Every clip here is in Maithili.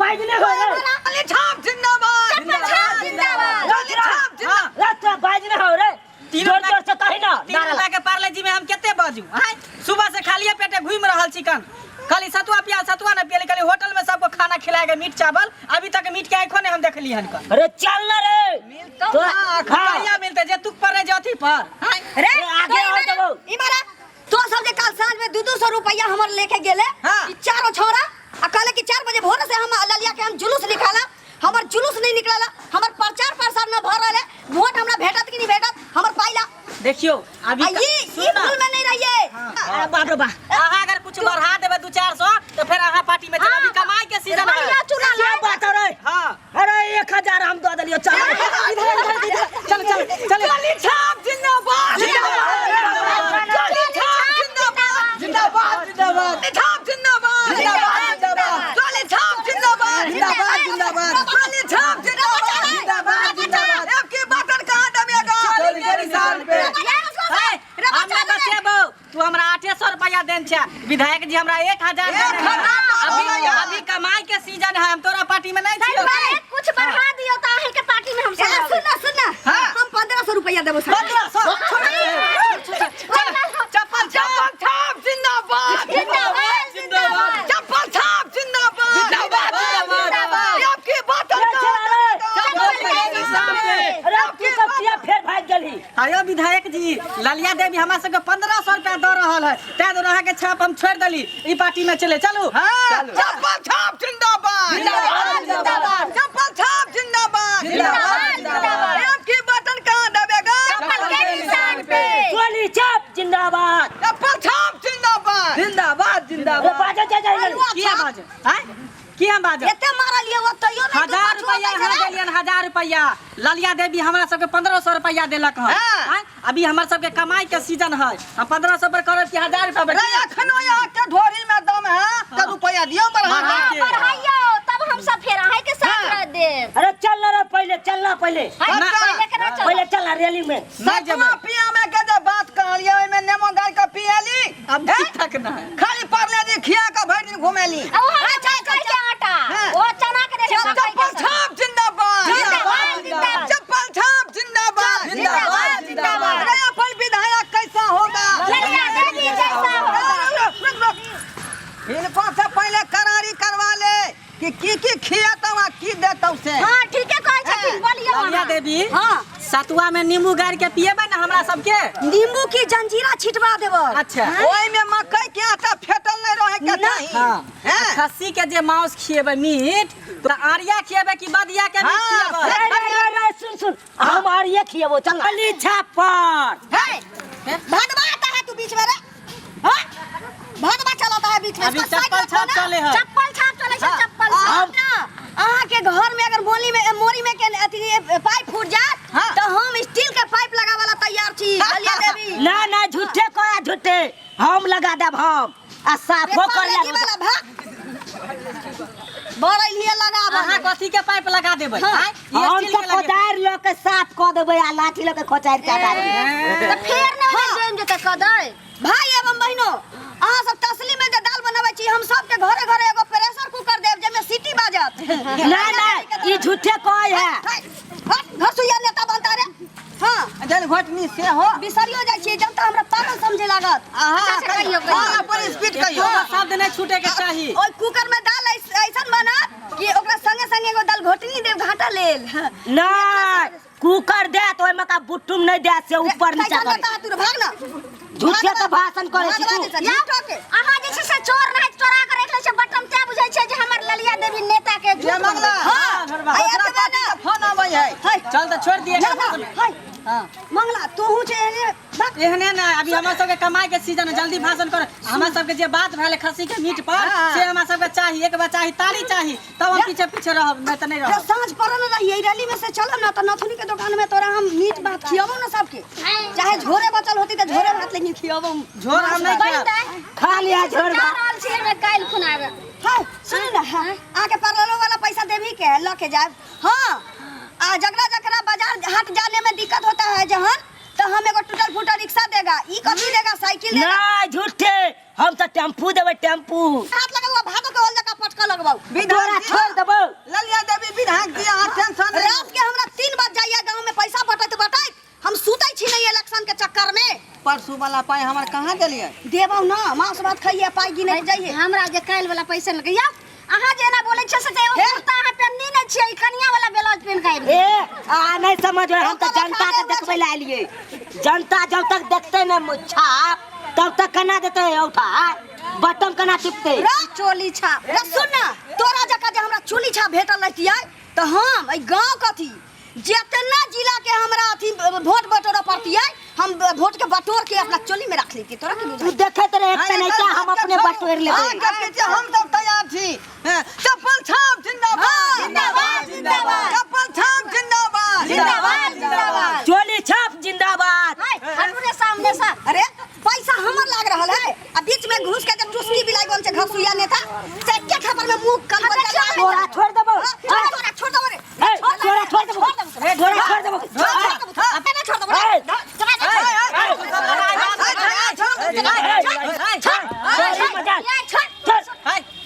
बाज नहीं हो रे। लाली छाप जिंदाबाद। चप्पल छाप जिंदाबाद। लाली छाप जिंदाबाद। रे तोरा बाज नहीं हो रे। तीन जोर रुपया- जोर से कही ना तीन नारा। रुपया के पार्ले जी में हम कते बाजू आँय? सुबह से खालिए पेटे घूम रहल छी कन खाली सतुआ पिया सतुआ ना पियली, खाली होटल में सबको खाना खिलाए गए मीट चावल, अभी तक मीट के आंखों ने हम देखली हन कन। अरे चल ना रे। मिलतो तो- ना। हाँ। कहिया मिलते जे तुक पर नहीं जे अथी पर आँय? रे अरे आगे तो और ई मारा- देबो। ई मारा तो सब जे काल साँझ में 200 रुपया हमर लेके गेले। हाँ। ई चारो छोरा आ कहले कि 4 बजे भोर से हम ललिया के हम जुलूस निकाला, हमर जुलूस नहीं निकलला, हमर प्रचार प्रसार न भर रहले, वोट हमरा भेटत कि नहीं भेटत हमर पाइला। देखियो अभी आ ई सुन ई ना। भूल में नहीं रहिए। अरे बाप रे बाप। अहाँ अगर कुछ बढ़ा देबे 2-400 तो फिर अहाँ पार्टी में चल, अभी कमाई के सीजन है। बढ़िया चुना क्या ले। बात है रे? हाँ। अरे 1000 हम दे देलियो, चल। इधर, इधर, इधर, चल, चल, चल। लाली छाप जिंदाबाद। जिंदाबाद। लाली छाप जिंदाबाद। जिंदाबाद, जिंदाबाद। लाली छाप जिंदाबाद। जिंदाबाद, जिंदाबाद। लाली छाप जिंदाबाद। जिंदाबाद, जिंदाबाद। लाली छाप जिंदाबाद। जिंदाबाद, जिंदाबाद। अब की बटन कहाँ दबेगा? चोरी के निशान पे। ए, हम ना बचेबो, तू हमरा 800 रुपया देन छे, विधायक जी हमरा 1000 एक देने हैं। हजार अभी रुपया। अभी कमाई के सीजन है, हम तोरा पार्टी में नहीं छियो। कुछ बढ़ा दियो त अहीं के पार्टी में हम सब। सुन ना, सुन ना। हाँ। हम 1500 रुपया देबो सर। 1500। चप्पल चप्पल छाप जिंदाबाद। जिंदाबाद, जिंदाबाद। चप्पल छाप जिंदाबाद। जिंदाबाद, जिंदाबाद। अब की बटन अरे कहाँ चल रे। दबेगा? चप्पल के निशान पे। अरे अब तू सब किया फेर भाग गेलही। आयो विधायक जी, ललिया देवी हमरा सबके 1500 रुपया दऽ रहल है, तैं दुआरे अहाँके छाप हम छोड़ि देली, ई पार्टी में चले चलू। हाँ, चप्पल छाप जिंदाबाद। जिंदाबाद, जिंदाबाद। चप्पल छाप जिंदाबाद। जिंदाबाद, जिंदाबाद। अब की बटन कहाँ दबेगा? चप्पल के निशान पे। गोली छाप जिंदाबाद। चप्पल छाप जिंदाबाद। जिंदाबाद, अरे जिंदाबाद। बाजे जा जा इधर। किया बाजे आँय? किया बाजे? एते मारलियै ओ तैयो नहि तू 1000 पाछू रुपया हटै अहाँ छलै। देलियन, 1000 रुपया ललिया देवी हमरा सबके 1500 रुपया देलक हन। हाँ। आँय? अभी हमर सबके कमाई के सीजन है, हम 1500 पर करब कि 1000 रुपया पर? रे अखनो यहाँ के ढोरी में दम है तो रुपया दियो बढ़ा बढ़ा के। के। बढ़ाइयो तब हम सब फेर अहीं के साथ रह देब। अरे चल ना रे, पहले चल ना पहले। हाय, ना। पहिले केना चलब? पहले चल ना रेली में। नहीं जेबै। सतुआ पिया में के जे बात कहलिए ओहिमे नेमो गाड़ के पियली। अब हैं? ठीक ठाक ना है। खाली परले जी खिया के भरि दिन घुमेली। आ ओ हमरा मकई के आटा, हाँ। ओ चना के देले मकई के चप्पल सब्जी। छाप जिंदाबाद। जिंदाबाद, जिंदाबाद। चप्पल छाप जिंदाबाद। जिंदाबाद, जिंदाबाद। अरे अपन विधायक कैसा होगा? ललिया देवी जैसा होगा। रुक, रुक, रुक। इनको से पहले करारी करवा ले कि की की खियातौ आ की देतौ से। हाँ, ठीके कहै छथिन, बोलियौ ललिया अहाँ। देवी, हाँ। सतुआ में नींबू गाड़ के पिएबै ना हमरा सबके? नींबू की जंजीरा छिटवा देबै। अच्छा। ओहि में मकई के आटा फेटल नहीं रहे के चाही। हाँ। हैं? खस्सी के जे मांस खिएबै मीट, तो आरिया खिएबै कि बदिया के मीट हाँ, खिएबै? रे, रे, रे, रे, सुन सुन, हम आरिये खिएबो, चल। गोली छाप पर। हे, भदवा आता है तू बीच में रे। हाँ? भदवा चलाता है बीच में। अभी इसको साइड चप्पल रखो छाप ना। चले है। चप्पल छाप चले छै, चप्पल छाप ना। अहाँ के घर में अगर मोली में मोरी में के अथी पाइप फूट जात हाँ। तो हम स्टील के पाइप लगावे ला तैयार छी। ललिया देवी। ना ना, झूठे कह, झूठे, हम लगा देब हम, आ साफो कर रे लेब। वाला भाग बड़ैलिए लगाबऽ। अहाँ कथी के पाइप लगा देबै? हाँ। आँय? ई हम स्टील तो के लगे- कोदारि लऽ के साफ कऽ देबै आ लाठी लऽ के खोचारि के हटा देबै। तऽ फेर ने ओहिमे जमि जेतै कदै। भाई एवं बहिनो, अहाँ सब तसली में जे दाल बनाबै छी, हम सबके घरे घरे एगो प्रेशर कुकर देब जाहिमे सीटी बाजत। ना ना, ई झूठे कहै है। घसुइया नेता बनता रे। हाँ। जल घोटनी से हो। बिसरियो जाइ छियै जनता हमरा पागल समझे लागत। अहाँ अच्छा, अच्छा, कहियौ, कहियौ। अहाँ अपन स्पीड कहियौ। एको शब्द नहि छूटे के चाही। ओहि कुकर में दाल ऐसन बनत कि ओकरा संगे संगे एगो दाल घोटनी देब घाटा लेल। ना कुकर देत ओहिमे का बुट्टुम नहीं देत से ऊपर नीचा कैसन करे। नेता तू भाग ना। झूठे के भाषण करे छी तू। झूठो के। अहाँ जे छै से चोर नहीं चोरा के राखि लै छै बटन, तें बुझै छै जे हमर ललिया देवी नेता के झूठ ये मंगला। बनबै। हां, झोरबा। आ एतबे ना फोन आबै है। है। चल तऽ छोड़ि दिए। जा ना, है। हाँ। मंगला तोहू छै एहने भाग। एहने ना, अभी हमर सबके कमाई के सीजन है, जल्दी भाषण कर। हमर सबके जे बात भेलै खस्सी के मीट पर हाँ। से हमरा सबके चाही, एक बार चाही, ताली चाही, तब हम पीछे पीछे रहब, नहीं तऽ नहीं जब रहब। साँझ पड़ल रहिए रैली में से चलब ना तो नथुनी के दुकान में तोरा हम मीट भात खियाबो ना सबके, चाहे झोरे बचल होती तो झोरे भात लेकिन खियाबो। झोर हम नहीं खायब। खा लिया झोर भात। हाँ सुनू ना, हाँ आके पार्लरो वाला पैसा देबी के ल के जायब। हाँ आ जकरा जकरा बाजार हाट जाने में दिक्कत होता है जहन, तो हम एगो टूटल फूटल रिक्शा देगा, ई कथी देगा, साइकिल देगा। ना झूठे, हम तो टेम्पू देबै, टेम्पू। हाथ लगा हुआ भादो के होल जका पट झटका लगबाऊ। तोरा छोड़ देबो। ललिया देवी विधायक जी, अहाँ टेंशन नहीं। रात के हमरा 3 बज जाइए गांव में पैसा बटैत बटैत, हम सुतै छी नहीं इलेक्शन के चक्कर में। परसू वाला पाई हमर कहाँ देलियै? देबौ ना, मांस भात खाइए, पाई गिने जाइए। हमरा जे काल्हि वाला पैसा लगे या अहाँ जेना बोलै छियै से तऽ एगो कुर्ता अहाँ पेननी नहि छियै, ई कनिया वाला ब्लाउज पेन के आबि ए आ नहीं समझ हम तऽ जनता के देखबै लए एलियै। जनता जब तक देखते ने छाप तब तक केना देतै औठा, बटन केना टिपतै? चोली छाप रे सुन ना, तोरा जकाँ जे हमरा चोली छाप भेटल रहितियै तऽ हम एहि गाँव कथी जितना जिला के हमरा अथी वोट बटोरा पड़तियै, हम वोट के बटोर के अपना चोली में रख लेती। तोरा की तू बुझाई? देखैत रहे एक नहीं क्या हम अपने बटोर लेबै। अहाँके पीछे हम सब तैयार छी। चप्पल छाप जिंदाबाद, जिंदाबाद, जिंदाबाद। चप्पल छाप जिंदाबाद, जिंदाबाद, जिंदाबाद। चोली छाप जिंदाबाद। हाय, हटू रे सामने से। अरे पैसा हमर लाग रहल है आ बीच में घुस के जे टुसकी बिलाई बन छै घसुइया नेता से एके थप्पड़ में मुंह कल बजा। तोरा छोड़ देबो। तोरा छोड़ देबो रे। ए, तोरा छोड़ देबो, तोरा छोड़ देबो। अपने छोड़ देबो रे।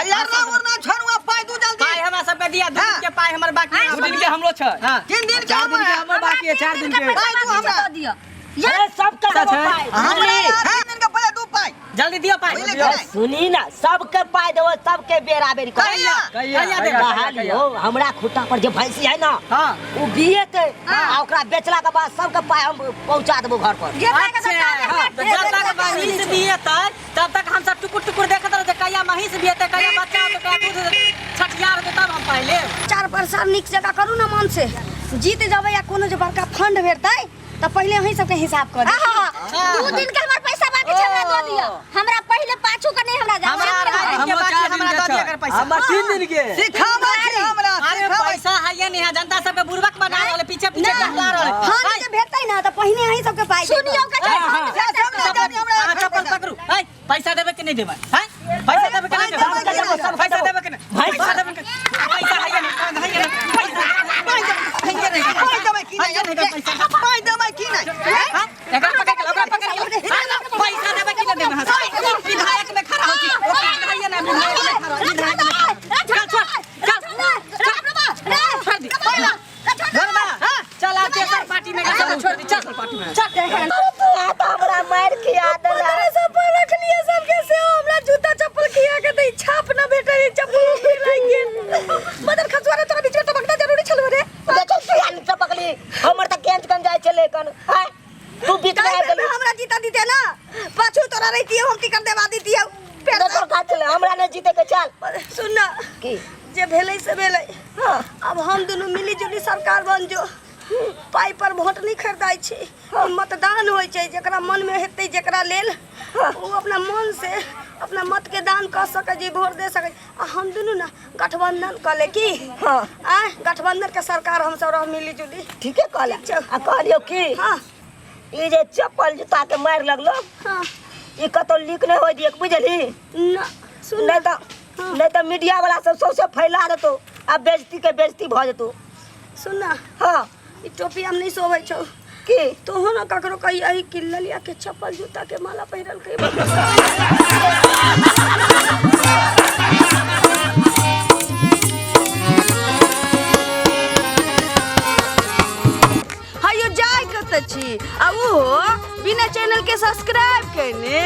लड़ना उड़ना छोड़ू, पाई दू जल्दी। पाई हमरा सबके दिया, 2 दिन के पाई हमर बाकी है। 2 दिन के हमरो छै। हां। 3 दिन के 4 दिन के हमर बाकी है, 4 दिन के। पाई दू हमरा। दियो। ए, सबके देबो पाई। हमरा 3 दिन के पाई दू पाई। जल्दी दियो पाई। सुनी ना, सबके पाई देबो, सबके बेरा बेरी कर। कहिया? कहिया देबो? कहालियो हमरा खुट्टा पर जे भैंसी है ना, हां, उ बियेते आ ओकरा बेचला के बाद सबके पाई हम पहुंचा देबो घर पर। अच्छा, हाँ, तो जब तक महींस बियेतै तब तक हम सब टुकुर टुकुर देखैत रहै कहिया महींस बियेतै, कहिया बच्चा होतै, कहिया दूध छठियार होतै, तब हम पाई लेब। चार प्रसार नीक जगह करू ना, मन से जीत जबै या कोनो जे बड़का फंड भेटतै तऽ पहिले अहीं सबके हिसाब कर देब। 2 दिन के हमर पैसा बाकी छै, हमरा दऽ दिअ। हमरा पहिले पाछू के नहीं, हमरा हमरा अढ़ाई दिन के हमरो बाकी, 4 दिन हमरा के दऽ दिअ छै। एकर पैसा। हमर 3 दिन के। सिखाबै छी हमरा। अरे सिखाबै। पैसा है नहीं है, जनता सबके बुड़बक बना रहल है, पीछे पीछे टहला रहल है। फंड जे भेटतै ना तऽ पहिने अहीं सबके पाइ देब। सुनियौ के छै। अहाँ चप्पल पकड़ू। है, पैसा देबै कि नहीं देबै? है, पैसा देबै कि नहीं देबै? पैसा देबै कि नहीं? पैसा देबै कि नहीं? पैसा है नहीं, है नहीं, पैसा पाई देबै की है नहि? नहीं पैसा। पाई देबै की नहि? हाँ? एकरा पकड़ के, ओकरा पकड़ के। पैसा देबै कि नहीं देबै? विधायक में खड़ा हो छी। ओकरा है ना, विधायक में खड़ा, विधायक में खड़ा। चल छोड़, चल छोड़ दी। घरमा, चल आ तेसर पार्टी में चल, छोड़ दी, चल पार्टी में चल। हमरा मार खिया देला। सब रख लिए सबके से हमरा जूता चप्पल खिया के दे, छाप ना भेटै, चप्पल लागि गेल। मदर खसुआ रे, तोरा बीच में टपकना जरूरी छल रे। देखो तू यार टपकली, हमर त केंच कन जाय छले कन। हां, तू बीच में आबि गेली। हमरा जीता दीते ना, पाछू तोरा रहितियो, हम टिकट देवा दीतियो। देखो का छले, हमरा नहीं जीते के चल। सुन ना, की जे भेलै से भेलै। अब हम दुनू मिली जुली सरकार बन जो। पाई पर वोट नहीं खरीदाइ छै, मतदान होइ छै। जकरा मन में हेतै जकरा लेल, ओ अपना मन से अपना मत के दान कऽ सकै छै, वोट दे सकै। आ हम दुनू ना गठबंधन कऽ ले की? हाँ। आँय, गठबंधन के सरकार हम सब रह मिली जुली। ठीके कहले। आ कहलियो की? हाँ। ई जे चप्पल जूता के मारि लगलो, हाँ, ई कतौ लीक नहीं होय दिए, बुझली ना? सुन, नहीं तो मीडिया वाला सब सौंसे फैला देतो आ बेइज्जती के बेइज्जती भऽ जेतो। सुन ना। हाँ। ई टोपी हम नहीं सोबै छौ। की? तोहो ना ककरो कहियही कि ललिया के चप्पल जूता के माला पहिरल के। हयो जाय कतऽ छी आ ओहो बिना चैनल के सब्सक्राइब केने?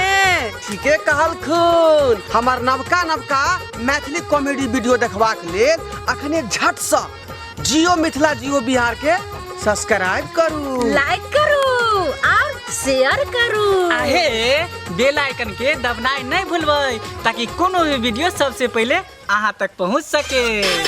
ठीके कहलखुन। हमर नवका नवका मैथिली कॉमेडी वीडियो देखबाक लेल अखने झटसँ जियो मिथिला जियो बिहार के सब्सक्राइब करू, लाइक करू और शेयर करू। आहे बेल आइकन के दबनाइ नहीं भूलबै ताकि कोनो भी वीडियो सबसे पहले अहाँ तक पहुँच सके।